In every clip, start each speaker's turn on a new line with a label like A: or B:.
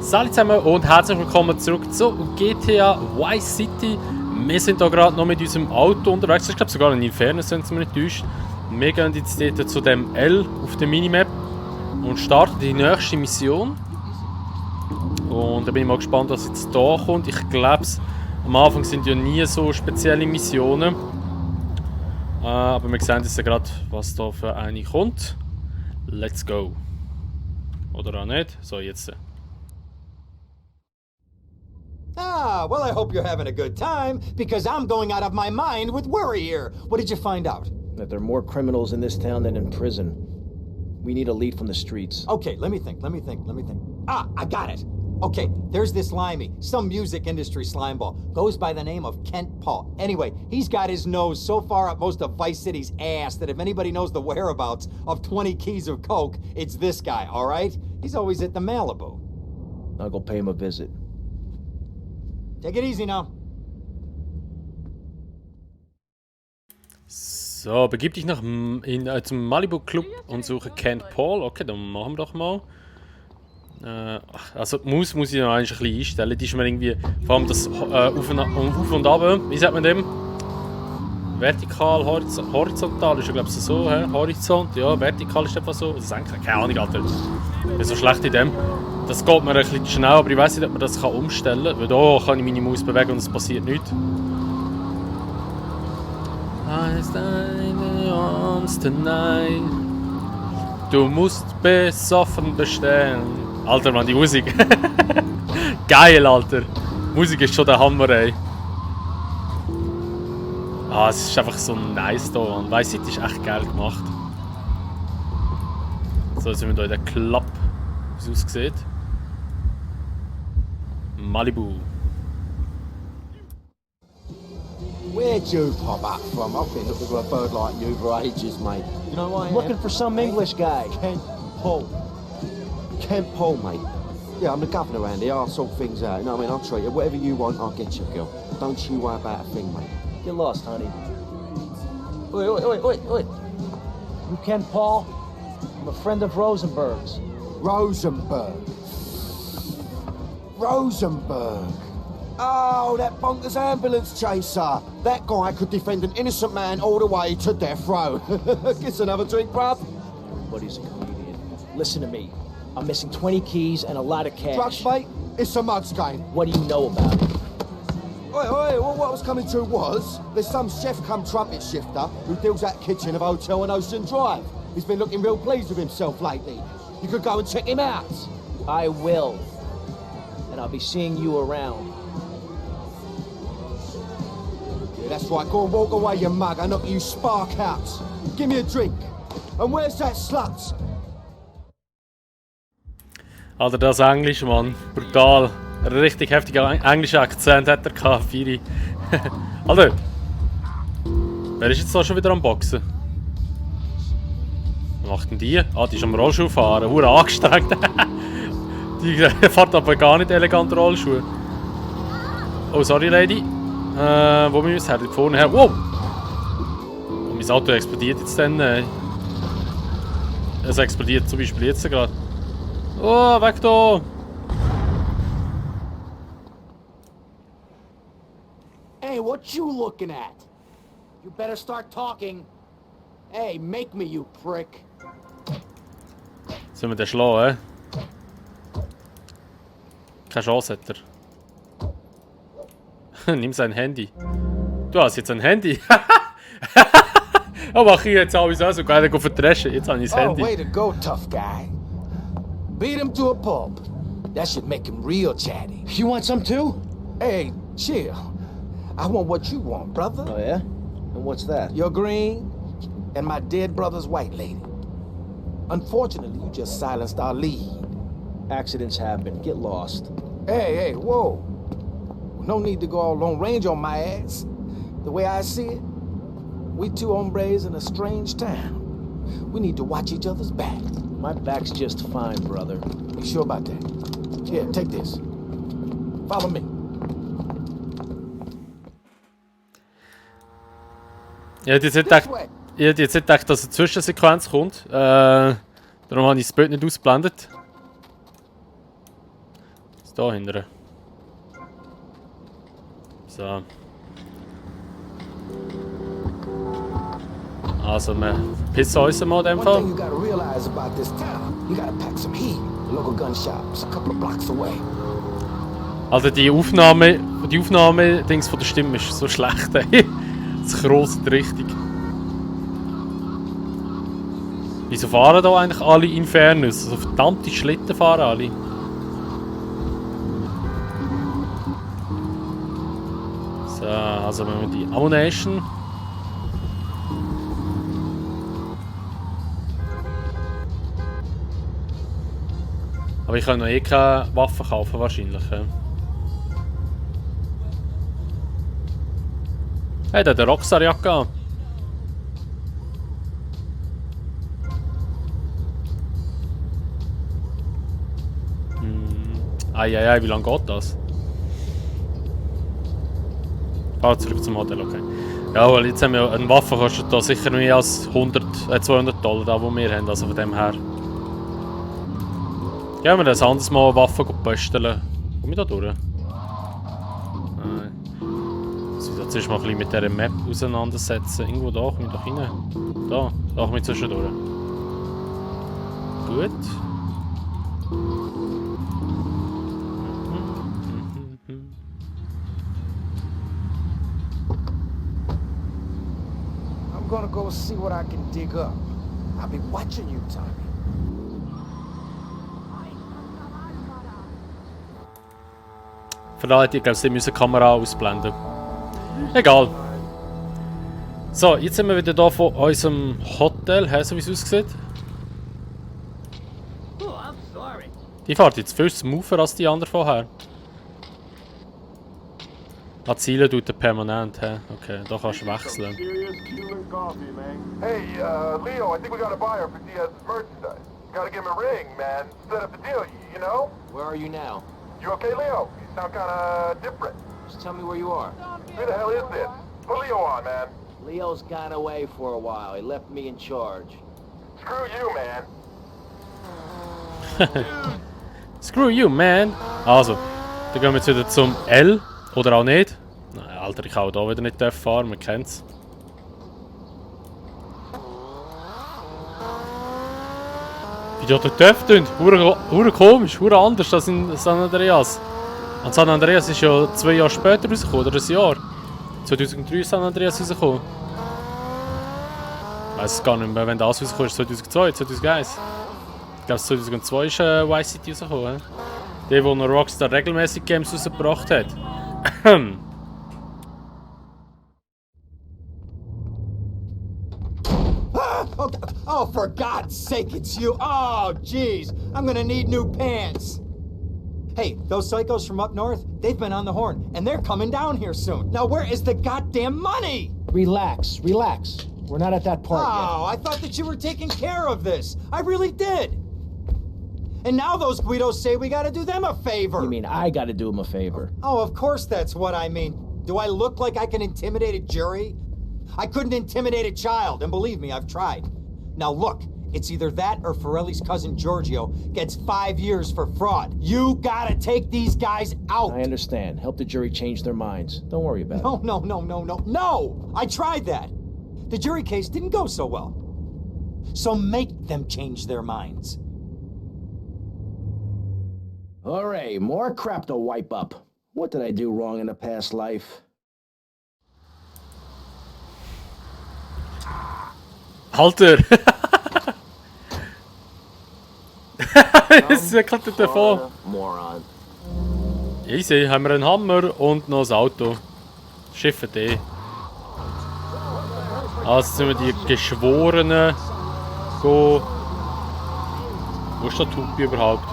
A: Salut zusammen und herzlich willkommen zurück zu GTA Vice City. Wir sind hier gerade noch mit unserem Auto unterwegs. Ich glaube sogar in Inferno, wenn es mir nicht täuscht. Wir gehen jetzt dort zu dem L auf der Minimap und starten die nächste Mission. Und da bin ich mal gespannt, was jetzt da kommt. Ich glaube, am Anfang sind ja nie so spezielle Missionen. Aber wir sehen jetzt gerade, was da für eine kommt. Let's go. Oder auch nicht. So, jetzt.
B: Ah, well, I hope you're having a good time, because I'm going out of my mind with worry here. What did you find out?
C: That there are more criminals in this town than in prison. We need a lead from the streets.
B: Okay, let me think. Ah, I got it. Okay, there's this Limey, some music industry slimeball. Goes by the name of Kent Paul. Anyway, he's got his nose so far up most of Vice City's ass that if anybody knows the whereabouts of 20 keys of coke, it's this guy, all right? He's always at the Malibu.
C: I'll go pay him a visit.
B: Take it easy now.
A: So, begib dich zum Malibu Club und suche Kent Paul. Okay, dann machen wir doch mal. Also die Maus muss ich noch ein bisschen einstellen. Die ist mir irgendwie, vor allem das Auf und Ab, wie sagt man dem? Vertikal, horizontal ist ja glaube ich so, Horizont, ja, vertikal ist etwas so. Das ist eigentlich keine Ahnung, Alter. Ich bin so schlecht in dem. Das geht mir ein bisschen schnell, aber ich weiß nicht, ob man das umstellen kann. Weil da kann ich meine Maus bewegen und es passiert nichts. Du musst besoffen bestellen. Alter, Mann, die Musik. Geil, Alter. Die Musik ist schon der Hammer, ey. Ah, es ist einfach so nice da, Mann. Vice City ist echt geil gemacht. So, jetzt sind wir hier in der Club, wie es aussieht. Malibu.
D: Where'd you pop up from? I've been looking for a bird like you for ages, mate. You know why?
C: Looking for some English guy.
D: Kent Paul. Kent Paul, mate. Yeah, I'm the governor around here. I'll sort things out. You know what I mean? I'll treat you. Whatever you want, I'll get you, girl. Don't you worry about a thing, mate.
C: Get lost, honey.
D: Oi, oi, oi, oi, oi.
C: You Ken Paul? I'm a friend of Rosenberg's.
D: Rosenberg. Rosenberg. Oh, that bonkers ambulance chaser. That guy could defend an innocent man all the way to death row. Get another drink, bruv.
C: Everybody's a comedian. Listen to me. I'm missing 20 keys and a lot of cash.
D: Drugs, mate? It's a mug's game.
C: What do you know about it?
D: Oi, oi, well, what I was coming to was, there's some chef come trumpet shifter who deals at kitchen of a hotel on Ocean Drive. He's been looking real pleased with himself lately. You could go and check him out.
C: I will. And I'll be seeing you around.
D: Yeah, that's right. Go and walk away, you mug. I knock you spark out. Give me a drink. And where's that slut?
A: Alter, das Englisch, Mann. Brutal. Ein richtig heftiger englischer Akzent hat er gehabt, Firi. Alter! Wer ist jetzt da schon wieder am Boxen? Was macht denn die? Ah, die ist am Rollschuh fahren. Hure angestrengt. Die fährt aber gar nicht elegant Rollschuhe. Oh, sorry, Lady. Wo müssen wir her? Vorne her. Wow! Und mein Auto explodiert jetzt dann. Es explodiert zum Beispiel jetzt gerade. Oh, weg da!
E: Hey, what you looking at? You better start talking. Hey, make me, you prick.
A: Sollen wir den schlagen, Keine Chance hat er. Nimm sein Handy. Du hast jetzt ein Handy. Oh, mach ich jetzt auch so geil verdreschen. Jetzt habe ich das
E: Oh,
A: Handy.
E: way to go, tough guy. Beat him to a pulp. That should make him real chatty.
C: You want some too?
E: Hey, chill. I want what you want, brother.
C: Oh, yeah? And what's that?
E: Your green and my dead brother's white lady. Unfortunately, you just silenced our lead.
C: Accidents happen. Get lost.
E: Hey, whoa. No need to go all long range on my ass. The way I see it, we two hombres in a strange town. We need to watch each other's back.
C: My back's just fine, brother.
E: You sure about that? Here, take this. Follow me.
A: Ich hätte jetzt nicht gedacht, dass eine Zwischensequenz kommt. Darum habe ich das Bild nicht ausgeblendet. Da hinten. So. Also, wir pissen uns mal in dem
E: One thing
A: Fall.
E: you gotta realize about this town, you gotta pack some heat. The local gun shop's a couple of blocks away.
A: Also, die Aufnahme-Dings von der Stimme ist so schlecht, ey. Das krosst richtig. Wieso fahren da eigentlich alle Infernus? Also verdammte Schlitten fahren alle. So, also wenn wir die Ammunition. Aber ich kann noch eh keine Waffen kaufen wahrscheinlich. Ja. Hey, der hat eine Rockstar-Jacke an. Eieiei, wie lange geht das? Ah, zurück zum Hotel, okay. Ja, weil jetzt haben wir eine Waffe, kostet da sicher mehr als 200 $, da wo wir haben, also von dem her. Gehen wir das anderes Mal eine Waffe basteln. Komm ich da durch? Nein. Also, jetzt zuerst mal ein bisschen mit dieser Map auseinandersetzen. Irgendwo da, komm ich doch rein. Da komme ich zwischendurch. Gut.
E: I'm gonna go see what I can dig up. I'll be watching you, Tommy.
A: Vielleicht, ich glaube, sie müssen die Kamera ausblenden. Egal. So, jetzt sind wir wieder hier von unserem Hotel. Hä, so wie es aussieht. Die fährt jetzt viel smoother als die andere vorher. Ah, Ziele tut er permanent, hä? Okay, da kannst du wechseln.
F: Hey, Leo, I think we got a buyer for Diaz's merchandise. Gotta give him a ring, man. Set up the deal, you know?
C: Where are you now?
F: You okay, Leo? You sound kinda different.
C: Just tell me where you are.
F: Who the hell is this? Put Leo on, man.
C: Leo's gone away for a while. He left me in charge.
F: Screw you, man.
A: Screw you, man! Also, dann gehen wir jetzt wieder zum L. Oder auch nicht. Nein, Alter, ich kann auch da wieder nicht fahren, man kennt's. Wie die dort dürfen. Hure komisch, hure anders als in San Andreas. Und San Andreas ist ja 2 Jahre später rausgekommen, oder ein Jahr. 2003 ist San Andreas rausgekommen. Ich weiss es gar nicht mehr, wenn das rausgekommen ist. 2002, 2001. Ich glaube 2002 ist Vice City rausgekommen. Der, wo noch Rockstar regelmäßig Games rausgebracht hat.
B: Oh, for God's sake, it's you. Oh, jeez. I'm gonna need new pants. Hey, those psychos from up north, they've been on the horn, and they're coming down here soon. Now, where is the goddamn money?
C: Relax, relax. We're not at that part
B: Oh, I thought that you were taking care of this. I really did. And now those Guidos say we gotta do them a favor.
C: yet. You mean I gotta do him a favor?
B: Oh, of course that's what I mean. Do I look like I can intimidate a jury? I couldn't intimidate a child, and believe me, I've tried. Now look, it's either that or Forelli's cousin Giorgio gets 5 years for fraud. You gotta take these guys out.
C: I understand. Help the jury change their minds. Don't worry about it.
B: No! I tried that. The jury case didn't go so well. So make them change their minds.
C: All right, more crap to wipe up. What did I do wrong in a past life?
A: Alter! Es kommt davon.
C: Moron.
A: Easy, haben wir einen Hammer und noch ein Auto. Schiffe D. Also sind wir die Geschworenen gehen. Wo ist der Tupi überhaupt?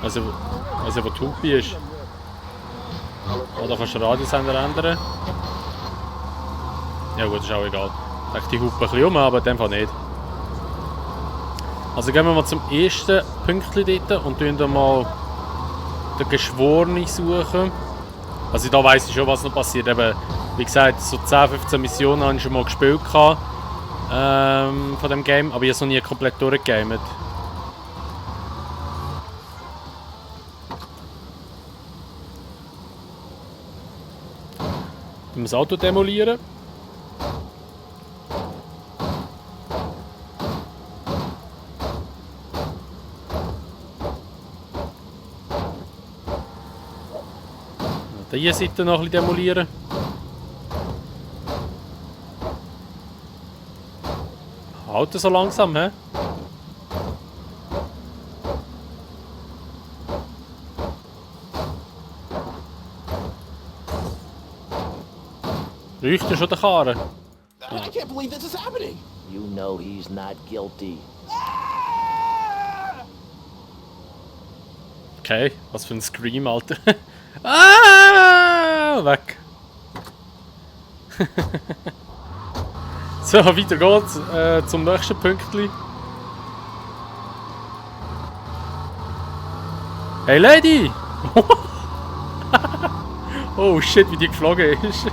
A: Also wo Tupi ist. Oh, da kannst du den Radiosender ändern. Ja gut, ist auch egal. Ich dachte, die hupen ein bisschen um, aber in dem Fall nicht. Also gehen wir mal zum ersten Pünktchen dort und tun dann mal den Geschworenen suchen. Also da weiss ich schon, was noch passiert. Eben, wie gesagt, so 10-15 Missionen habe ich schon mal gespielt von dem Game, aber ich habe es noch nie komplett durchgegamet. Um das Auto demolieren. Diese Seite noch ein bisschen demolieren. Auto so langsam, hä? Riecht ja schon der Karren.
C: I can't believe this is happening. You know he's not guilty.
A: Okay, was für ein Scream, Alter. Ah, weg. So, weiter geht's zum nächsten Pünktchen. Hey Lady! Oh shit, wie die geflogen ist.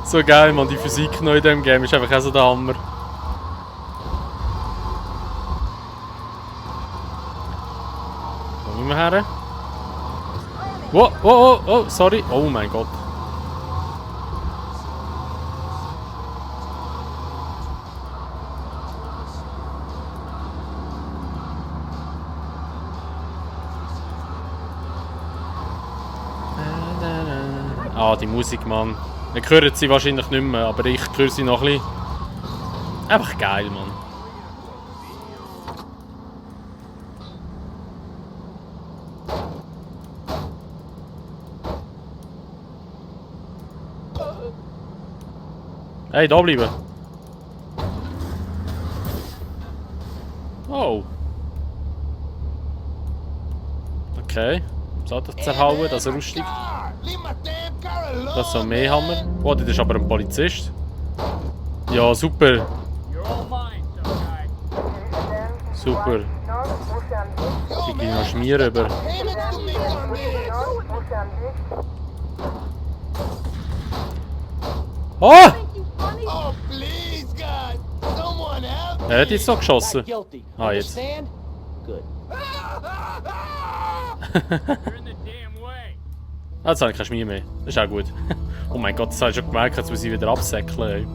A: So geil, man, die Physik noch in diesem Game ist einfach auch so der Hammer. Wo müssen wir her? Wow, oh, oh, oh, sorry. Oh mein Gott. Ah, die Musik, Mann. Wir hören sie wahrscheinlich nicht mehr, aber ich höre sie noch ein bisschen. Einfach geil, Mann. Hey, da bleiben. Oh. Okay. So, das zerhauen, das ist lustig. Das soll mehr haben wir. Oh, das ist aber ein Polizist. Ja, super. Super. Ich gehe noch Schmier rüber. Oh! Er hat jetzt noch geschossen. Ah, jetzt. Jetzt habe ich keine Schmier mehr. Das ist auch gut. Oh mein Gott, das habe ich schon gemerkt, jetzt muss ich wieder absäckeln.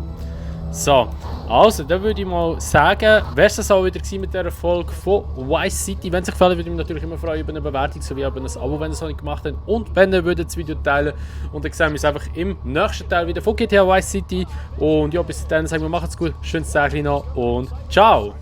A: So, also, dann würde ich mal sagen, wäre es das auch wieder mit dieser Folge von Vice City. Wenn es euch gefällt, würde ich mich natürlich immer freuen über eine Bewertung sowie über ein Abo, wenn ihr es noch nicht gemacht habt. Und wenn ihr würdet das Video teilen. Und dann sehen wir uns einfach im nächsten Teil wieder von GTA Vice City. Und ja, bis dann sagen wir, macht's gut, schönes Tag noch und ciao!